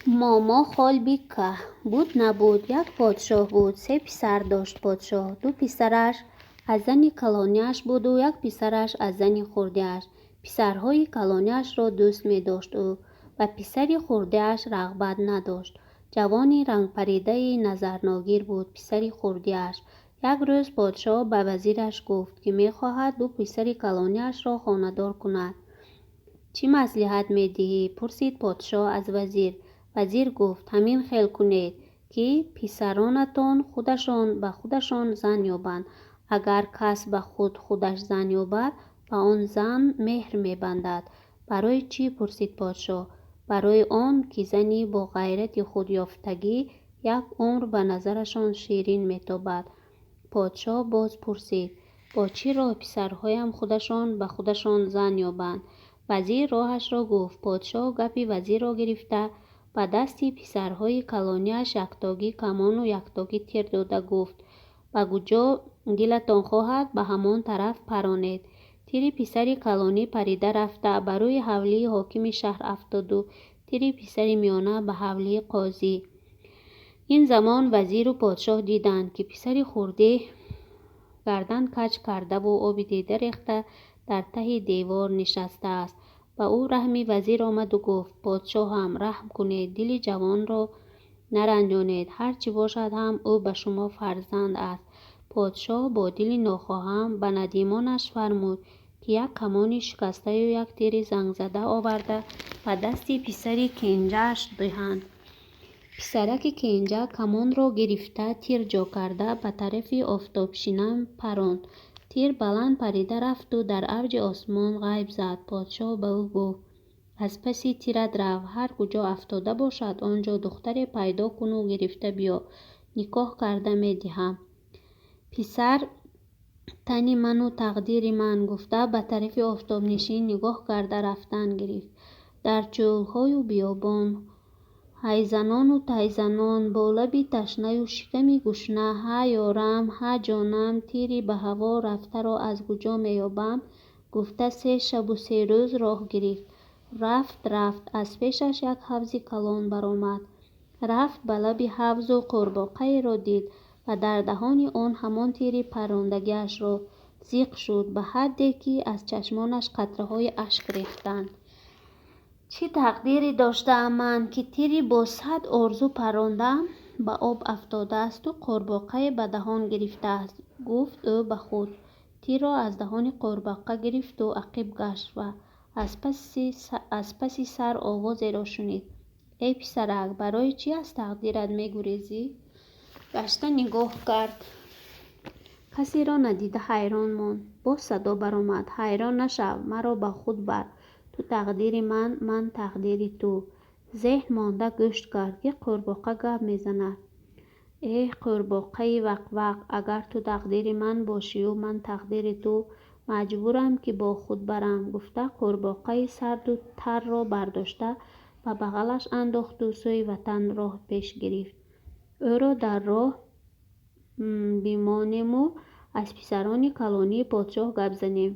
Момо Холбика. Буд, набуд, як подшоҳ буд. Се писар дошт подшоҳ. Ду писараш аз зани калониаш буду як писараш аз зани хурдиаш. Писарҳои калониашро дӯст медошт ӯ, ба писари хурдиаш рағбат надошт. Ҷавони рангпаридаи назарногир буд писари хурдиаш. Як рӯз подшоҳ ба вазираш гуфт, ки мехоҳад ду писари калониашро хонадор кунад. Чӣ маслиҳат медиҳӣ? Пурсид подшоҳ аз вазир. Вазир гуфт: ҳамин хел кунед, ки писаронатон худашон ба худашон зан ёбанд. Агар кас ба худ худаш зан ёбад, ба он зан меҳр мебандад. Барои чӣ? Пурсид подшоҳ. Барои он ки зани бо ғайрати худ ёфтагӣ як умр ба назарашон ширин метобад. Подшоҳ боз пурсид: бо чӣ роҳ писарҳоям худашон ба худашон зан ёбанд? Вазир роҳашро гуфт. Подшоҳ гапи вазирро гирифта, ба дасти писарҳои калониаш яктогӣ камону яктогӣ тир дода гуфт: ба куҷо дилатон хоҳад, ба ҳамон тараф паронед. Тири писари калонӣ парида рафта ба рӯи ҳавлии ҳокими шаҳр афтоду тири писари миёна ба ҳавлии қозӣ. Ин замон вазиру подшоҳ диданд, ки писари хурдӣ гардан каҷ кардаву оби дида рехта дар таҳи девор нишастааст. Ба ӯ раҳми вазир омаду гуфт: подшоҳам, раҳм кунед, дили ҷавонро наранҷонед, ҳар чӣ бошад ҳам ӯ ба шумо фарзанд аст. Подшоҳ бо дили нохоҳам ба надимонаш фармуд, ки як камони шикастаю як тири зангзада оварда ба дасти писари кенҷааш диҳанд. Писараки кенҷа камонро гирифта, тир ҷо карда, ба тарафи офтобшинам паронд. Тир баланд парида рафту дар авҷи осмон ғайб зад. Подшоҳ ба ӯ гуфт: аз паси тират рав, ҳар куҷо афтода бошад, он ҷо духтаре пайдо куну гирифта биё, никоҳ карда медиҳам. Писар тани ману тақдири ман гуфта, ба тарафи офтобнишин нигоҳ карда рафтан гирифт. Дар чӯлҳою биёбон ҳайзанону тайзанон, бо лаби ташнаю шиками гушна, ҳа ёрам, ҳа ҷонам, тири ба ҳаво рафтаро аз куҷо меёбам? Гуфта, се шабу се рӯз роҳ гирифт. Рафт, рафт, аз пешаш як ҳавзи калон баромад. Рафт ба лаби ҳавзу қурбоқаеро дид ва дар даҳони он ҳамон тири паррондагиашро. Зиқ шуд ба ҳадде, ки аз чашмонаш қатраҳои ашк рехтанд. Чӣ тақдире доштаам ман, ки тири бо 100 орзу паррондаам ба об афтодаасту қурбоқае ба даҳон гирифтааст, гуфт ӯ ба худ. Тирро аз даҳони қурбоқа гирифту ақиб гашт ва аз паси сар овозеро шунид: эй писарак, барои чӣ аз тақдират мегурезӣ? Гашта нигоҳ кард. Касеро надида ҳайрон монд. Боз садо баромад: ҳайрон нашав, маро ба худ бар. Ту тақдири ман, ман тақдири ту. Зеҳн монда гӯш кард, ки қурбоқа гап мезанад. Эҳ, қурбоқаи вақвақ, агар ту тақдири ман бошию ман тақдири ту, маҷбурам, ки бо худ барам, гуфта, қурбоқаи сарду тарро бардошта ба бағалаш андохту сӯи ватан роҳ пеш гирифт. Ӯро дар роҳ бимонему аз писарони калонии подшоҳ гап занем.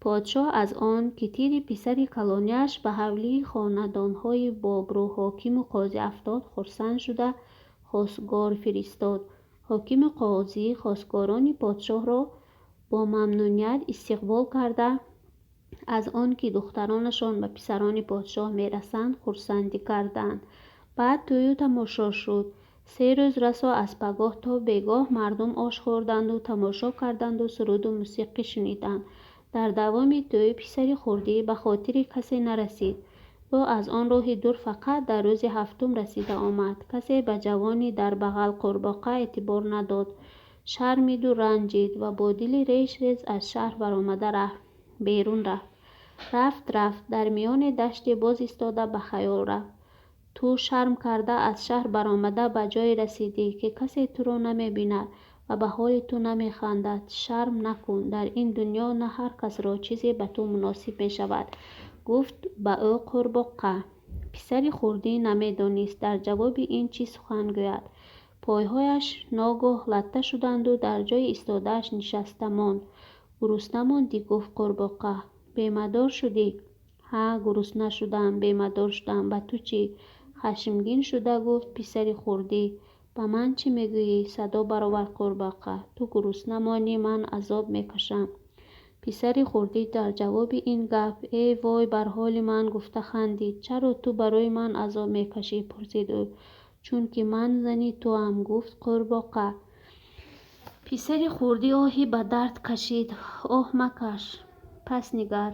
Подшоҳ аз он, ки тири писари калониаш ба ҳавлии хонадонҳои бобрӯ ҳокиму қозӣ афтод, хурсанд шуда, хостгор фиристод. Ҳокиму қозӣ хостгорони подшоҳро бо мамнуният истиқбол карда, аз он ки духтаронашон ба писарони подшоҳ мерасанд, хурсандӣ карданд. Баъд тӯю тамошо шуд. Се рӯз расо аз пагоҳ то бегоҳ мардум ош хӯрданду тамошо карданду суруду мусиқӣ шуниданд. Дар давоми тӯй писари хурдӣ ба хотири касе нарасид. Ӯ аз он роҳи дур фақат дар рӯзи ҳафтум расида омад. Касе ба ҷавони дар бағал қурбоқа эътибор надод. Шармиду ранҷид ва бо дили реш-рез аз шаҳр баромада рафт, берун рафт. Рафт, рафт, дар миёни даште боз истода ба хаёл рафт. Ту шарм карда аз шаҳр баромада ба ҷое расидӣ, ки касе туро намебинад ва ба ҳоли ту намехандад. Шарм накун, дар ин дунё на ҳар касро чизе ба ту муносиб мешавад, гуфт ба ӯ қурбоқа. Писари хурдӣ намедонист дар ҷавоби ин чӣ сухан гӯяд. Пойҳояш ногоҳ латта шуданду дар ҷои истодааш нишаста монд. Гурусна мондӣ? Гуфт қурбоқа. Бемадор шудӣ? Ҳа, гурусна шудам, бемадор шудам, ба ту чӣ? Хашмгин шуда гуфт писари хурдӣ: «Ба ман чӣ мегӯӣ?» Садо баровард қурбоқа. «Ту гурусна монӣ, ман азоб мекашам». Писари хурдӣ дар ҷавоби ин гап: «Эй вой бар ҳоли ман!» гуфта хандид. «Чаро ту барои ман азоб мекашӣ?» пурсид ӯ. «Чунки ман зани туам», гуфт қурбоқа. Писари хурдӣ оҳи ба дард кашид. «Оҳ макаш, пас нигар»,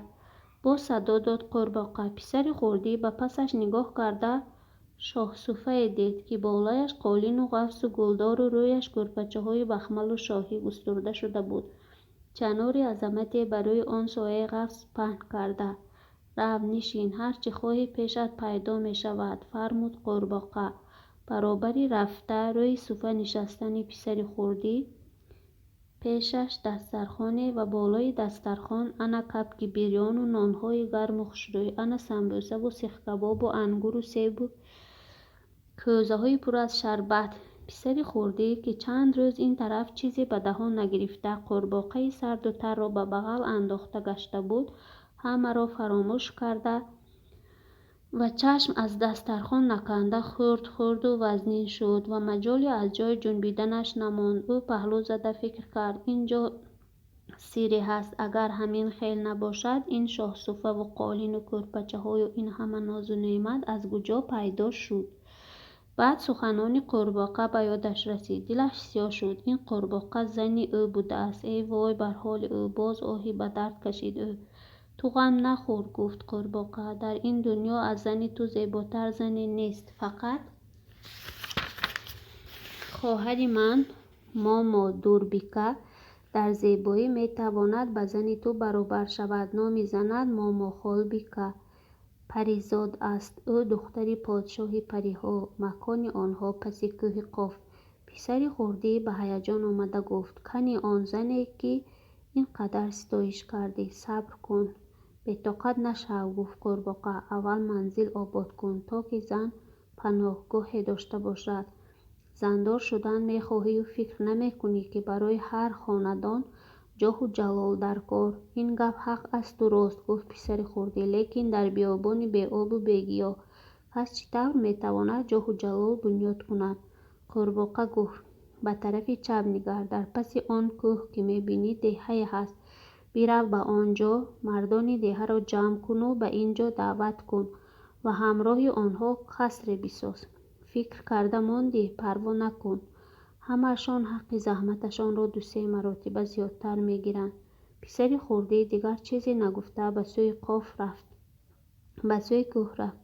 боз садо дод қурбоқа. Писари хурдӣ ба пасаш нигоҳ карда, шоҳсуфае дид, ки болояш қолину ғафсу гулдору рӯяш кӯрпачаҳои бахмалу шоҳӣ густурда шуда буд, чанори азамате ба рӯи он сояи ғафс паҳн карда. «Рав, нишин, ҳар чӣ хоҳӣ пешат пайдо мешавад», фармуд қурбоқа. Баробари рафта рӯи суфа нишастани писари хурдӣ пешаш дастархоне ва болои дастархон ана кабки бирёну нонҳои гарму хушрӯй, ана самбӯсаву сихкабобу ангуру себу кӯзаҳои пур аз шарбат. Писари хурдӣ, ки чанд рӯз ин тараф чизе ба даҳон нагирифта, қурбоқаи сарду тарро ба бағал андохта гашта буд, ҳамаро фаромӯш карда ва чашм аз дастархон наканда хӯрд, хӯрду вазнин шуд ва маҷоли аз ҷой ҷунбиданаш намонд. Ӯ паҳлӯ зада фикр кард: ин ҷо сирре ҳаст, агар ҳамин хел набошад, ин шоҳсуфаву қолину кӯрпачаҳою ин ҳама нозу неъмат аз куҷо пайдо шуд? Баъд суханони қурбоқа ба ёдаш расид. Дилаш сиёҳ шуд. Ин қурбоқа зани ӯ будааст. Эй вой бар ҳоли ӯ! Боз оҳи ба дард кашид ӯ. «Ту ғам нахӯр», гуфт қурбоқа, «дар ин дунё аз зани ту зеботар зане нест. Фақат хоҳари ман Момо Дурбика дар зебоӣ метавонад ба зани ту баробар шавад. Номи занат Момохолбика паризод аст. Ӯ духтари подшоҳи париҳо, макони онҳо паси кӯҳи Қоф». Писари хурдӣ ба ҳаяҷон омада гуфт: «Кани он зане, ки ин қадар ситоиш кардӣ?» «Сабр кун, бетоқат нашав», гуфт қурбоқа. «Аввал манзил обод кун, то ки зан паноҳгоҳе дошта бошад. Зандор шудан мехоҳию фикр намекунӣ, ки барои ҳар хонадон ҷоҳу ҷалол дар кор». «Ин гап ҳақ асту рост», гуфт писари хурдӣ, «лекин дар биёбони беобу бегиёҳ кас чӣ тавр метавонад ҷоҳу ҷалол бунёд кунад?» Қурбоқа гуфт: «Ба тарафи чап нигар, дар паси он кӯҳ, ки мебинӣ, деҳае ҳаст. Бирав ба он ҷо, мардони деҳаро ҷамъ куну ба ин ҷо даъват кун ва ҳамроҳи онҳо қасре бисоз. Фикр карда мондӣ, парво накун, ҳамаашон ҳаққи заҳматашонро ду-се маротиба зиёдтар мегиранд». Писари хурдӣ дигар чизе нагуфта ба сӯи Қоф рафт, ба сӯи кӯҳ рафт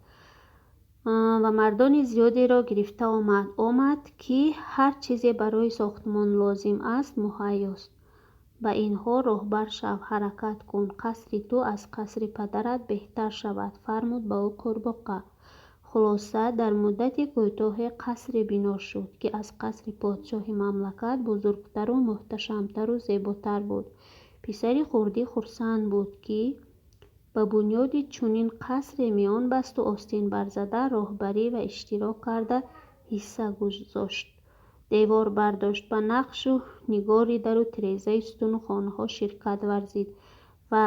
ва мардони зиёдеро гирифта омад. Омад, ки ҳар чизе барои сохтмон лозим аст, муҳайёст. «Ба инҳо роҳбар шав, ҳаракат кун, қасри ту аз қасри падарат беҳтар шавад», фармуд ба ӯ қурбоқа. Хулоса, дар муддати кӯтоҳе қасре бино шуд, ки аз қасри подшоҳи мамлакат бузургтару муҳташамтару зеботар буд. Писари хурдӣ хурсанд буд, ки ба бунёди чунин қасре миёнбасту остин барзада роҳбарӣ ва иштирок карда ҳисса гузошт, девор бардошт, ба нақшу нигори дару тирезаю сутуну хонаҳо ширкат варзид ва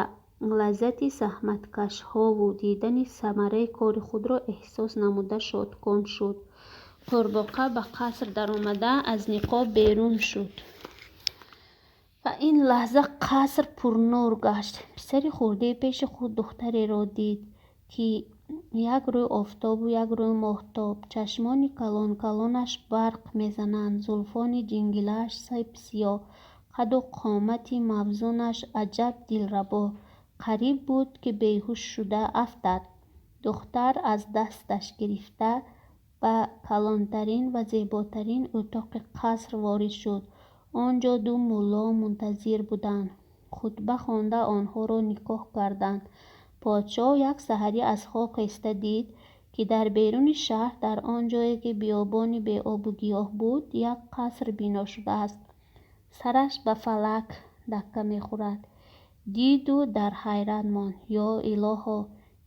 лаззати заҳматкашҳову дидани самараи кори худро эҳсос намуда шодком шуд. Қурбоқа ба қаср даромада аз ниқоб берун шуд ва ин лаҳза қаср пурнур гашт. Писари хурдӣ пеши худ духтареро дид, ки як рӯй офтобу як рӯй моҳтоб, чашмони калон-калонаш барқ мезананд, зулфони ҷингилааш себсиёҳ, қаду қомати мавзунаш аҷаб дилрабо. Қариб буд, ки беҳуш шуда афтад. Духтар аз дасташ гирифта ба калонтарин ва зеботарин утоқи қаср ворид шуд. Он ҷо ду мулло мунтазир буданд. Хутба хонда онҳоро никоҳ карданд. Подшоҳ як саҳарӣ аз хоб хеста дид, ки дар беруни шаҳр, дар он ҷое, ки биёбони беобу гиёҳ буд, як қаср бино шудааст. Сараш ба фалак дакка мехӯрад. Диду дар ҳайрат монд. Ё илоҳо,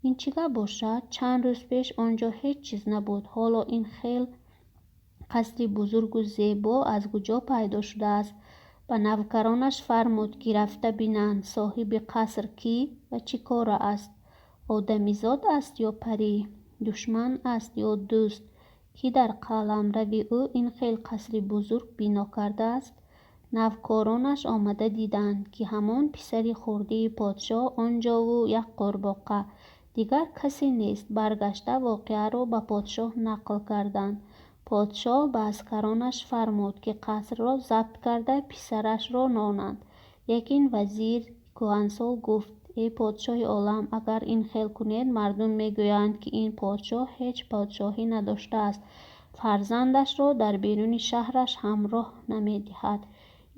ин чӣ гап бошад? Чанд рӯз пеш он ҷо ҳеҷ чиз набуд, ҳоло ин хел қасри бузургу зебо аз куҷо пайдо шудааст? Ба навкаронаш фармуд, ки рафта бинанд, соҳиби қаср кӣ ва чӣ кора аст, одамизод аст ё парӣ. Душман аст ё дӯст, ки дар қаламрави ӯ ин хел қасри бузург бино кардааст? Навкоронаш омада диданд, ки ҳамон писари хурдии подшоҳ он ҷову як қурбоқа, дигар касе нест. Баргашта воқеаро ба подшоҳ нақл карданд. Подшоҳ ба аскаронаш фармуд, ки қасрро забт карда, писарашро нонанд. Лекин вазири кӯҳансол гуфт: «Эй подшоҳи олам, агар ин хел кунед, мардум мегӯянд, ки ин подшоҳ ҳеҷ подшоҳӣ надоштааст, фарзандашро дар беруни шаҳраш ҳам роҳ намедиҳад.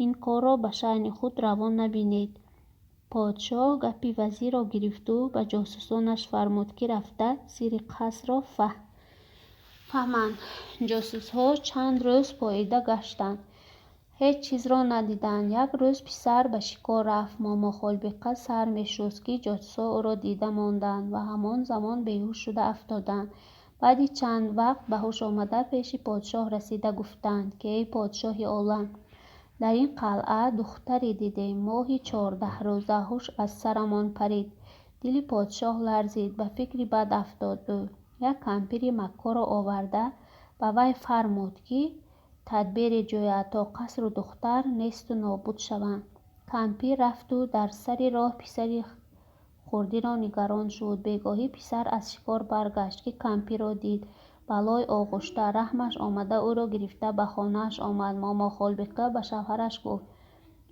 Ин корро ба шаъни худ раво набинед». Подшоҳ гапи вазирро гирифту ба ҷосусонаш фармуд, ки рафта сирри қасрро фаҳманд. Ҷосусҳо чанд рӯз поида гаштанд, ҳеҷ чизро надиданд. Як рӯз писар ба шикор рафт. Момохолбика сар мешуст, ки ҷосусҳо ӯро дида монданд ва ҳамон замон беҳуш шуда афтоданд. Баъди чанд вақт ба ҳуш омада, пеши подшоҳ расида гуфтанд, ки: «Эй подшоҳи олам, дар ин қалъа духтаре дидем, моҳи 14-рӯза, ҳуш аз сарамон парид». Дили подшоҳ ларзид, ба фикри бад афтод. Ӯ як кампири маккорро оварда, ба вай фармуд, ки тадбире ҷӯяд, то қасру духтар несту нобуд шаванд. Кампир рафту дар сари роҳ писари хурдиро нигарон шуд. Бегоҳӣ писар аз шикор баргашт, ки кампирро дид ба лой оғушта. Раҳмаш омада, ӯро гирифта ба хонааш омад. Момохолбика ба шавҳараш гуфт: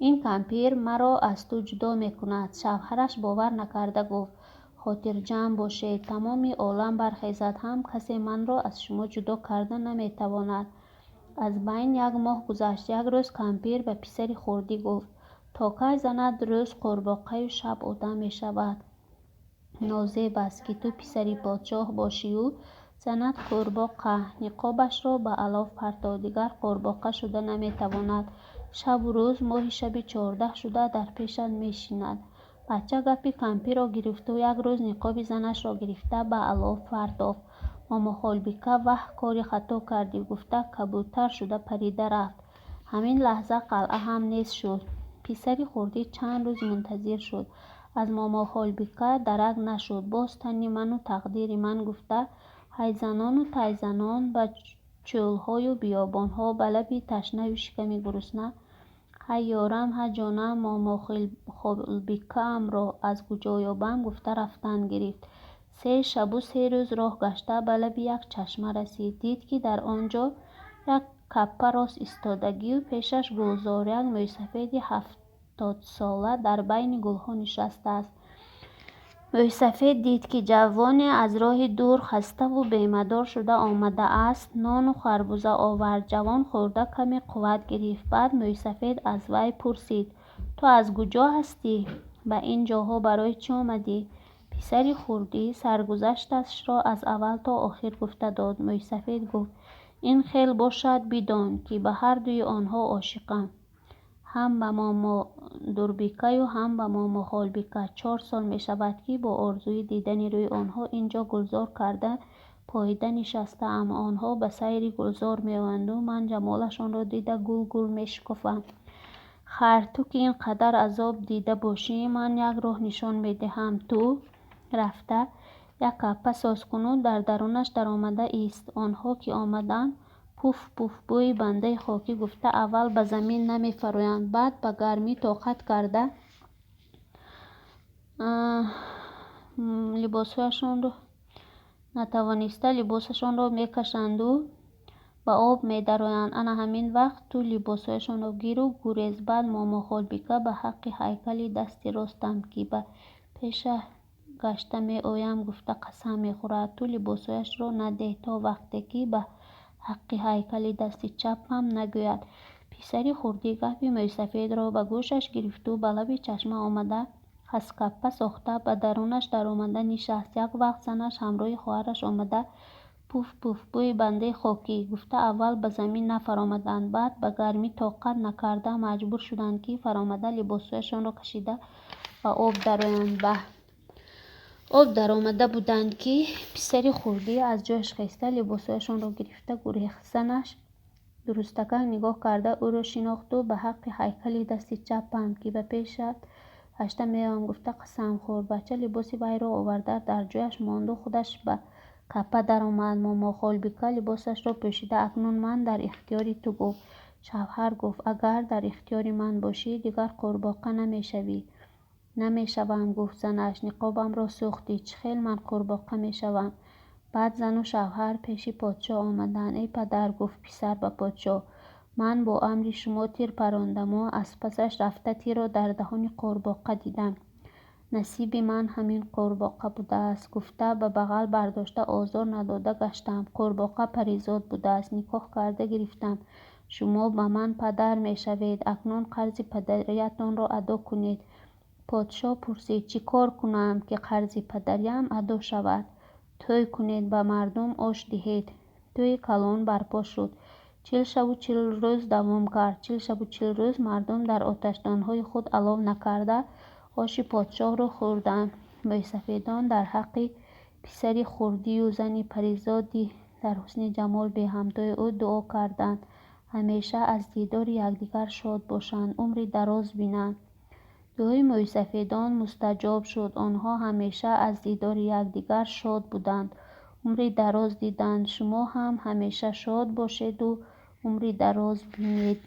«Ин кампир маро аз ту ҷудо мекунад». Шавҳараш бовар накарда гуфт: «Хотирҷамъ бошед, тамоми олам бархезад ҳам, касе манро аз шумо ҷудо карда наметавонад». Аз байн як моҳ гузашт. Як рӯз кампир ба писари хурдӣ гуфт: «То кай занат рӯз қурбоқаю шаб одам мешавад? Нозеб аст, ки ту писари подшоҳ бошию занат қурбоқа. Ниқобашро ба алов парто, дигар қурбоқа шуда наметавонад. Шабу рӯз моҳи шаби 14 шуда дар пешат мешинад». Бача гапи кампирро гирифту як рӯз ниқоби занашро гирифта ба алов партофт. Момохолбика «Ваҳ, кори хато кардӣ» гуфта, кабутар шуда парида рафт. Ҳамин лаҳза қалъа ҳам нест шуд. Писари хурдӣ чанд рӯз мунтазир шуд, аз Момохолбика дарак нашуд. Боз тани ману тақдири ман гуфта, ҳайзанону тайзанон ба чӯлҳою биёбонҳо, ба лаби ташнаю шиками гурусна, «Ҳай ёрам, ҳа ҷонам, Момохолбикаамро аз куҷо ёбам» гуфта рафтан гирифт. Се шабу се рӯз роҳ гашта, ба лаби як чашма расид. Дид, ки дар он ҷо як каппа рост истодагию пешаш гулзор, як мӯйсафеди 70-сола дар байни гулҳо нишастааст. Мӯйсафед дид, ки ҷавоне аз роҳи дур хаставу бемадор шуда омадааст, нону харбуза овард. Ҷавон хӯрда, каме қувват гирифт. Баъд мӯйсафед аз вай пурсид: «Ту аз куҷо ҳастӣ? Ба ин ҷоҳо барои чӣ омадӣ?» Писари хурдӣ саргузашташро аз аввал то охир гуфта дод. Мӯйсафед гуфт: «Ин хел бошад, бидон, ки ба ҳардуи онҳо ошиқам, ҳам ба Момодурбикаю ҳам ба Момохолбика. 4 сол мешавад, ки бо орзуи дидани рӯи онҳо ин ҷо гулзор карда поида нишастаам. Онҳо ба сайри гулзор меоянду ман ҷамолашонро дида, гул-гул мешукуфам. Хайр, ту ки ин қадар азоб дида бошӣ, ман як роҳ нишон медиҳам. Ту рафта як каппа соз куну дар дарунаш даромада ист. Онҳо ки омаданд, пуф, пуф, бӯи бандаи хокӣ гуфта, аввал ба замин намефароянд, баъд ба гармӣ тоқат карда либосҳояшонро натавониста, либосашонро мекашанду ба об медароянд. Ана ҳамин вақт ту либосҳояшонро гиру гурез. Баъд Момохолбика ба ҳаққи ҳайкали дасти ростам, ки ба пешат гашта меоям гуфта қасам мехӯрад. Ту либосҳояшро надеҳ, то вақте ки ба ҳаққи ҳайкали дасти чапам нагӯяд». Писари хурдӣ гапи мӯйсафедро ба гӯшаш гирифту ба лаби чашма омада, хаскаппа сохта, ба дарунаш даромада нишаст. Як вақт занаш ҳамроҳи хоҳараш омада, пуф, пуф, бӯи бандаи хокӣ гуфта, аввал ба замин нафаромаданд, баъд ба гармӣ тоқат накарда, маҷбур шуданд, ки фаромада, либосҳояшонро кашида ба об дароянд. Ба об даромада буданд, ки писари хурдӣ аз ҷояш хеста, либосҳояшонро гирифта гурехт. Занаш дурустакак нигоҳ карда, ӯро шинохту ба ҳаққи ҳайкали дасти чапам, ки ба пешат гашта меоям гуфта қасам хӯрд. Бача либоси вайро оварда, дар ҷояш монду худаш ба Капа даромад. Момохолбика либосашро пӯшида: «Акнун ман дар ихтиёри ту», гуфт. Шавҳар гуфт: «Агар дар ихтиёри ман бошӣ, дигар қурбоқа намешавӣ». «Намешавам», гуфт занаш, «ниқобамро сӯхтӣ, чӣ хел ман қурбоқа мешавам?» Баъд зану шавҳар пеши подшоҳ омаданд. «Эй падар», гуфт писар ба подшоҳ, «ман бо амри шумо тир парондаму аз пасаш рафта тирро дар даҳони қурбоқа дидам. Насиби ман ҳамин қурбоқа будааст, гуфта, ба бағал бардошта озор надода гаштам. Қурбоқа паризод будааст, никоҳ карда гирифтам. Шумо ба ман падар мешавед, акнун қарзи падариятонро адо кунед». Подшоҳ пурсид: «Чӣ кор кунам, ки қарзи падариам адо шавад?» «Тӯй кунед, ба мардум ош диҳед». Тӯйи калон барпо шуд. 40 шабу 40 рӯз давом кард. 40 шабу 40 рӯз мардум дар оташдонҳои худ алов накарда, оши подшоҳро хӯрданд. Мӯйсафедон дар ҳаққи писари хурдию зани паризоди дар ҳусни ҷамол беҳамтои ӯ дуо карданд, ҳамеша аз дидори якдигар шод бошанд, умри дароз бинанд. Дуои мӯйсафедон мустаҷоб шуд. Онҳо ҳамеша аз дидори якдигар шод буданд, умри дароз диданд. Шумо ҳам ҳамеша шод бошеду умри дароз бинед.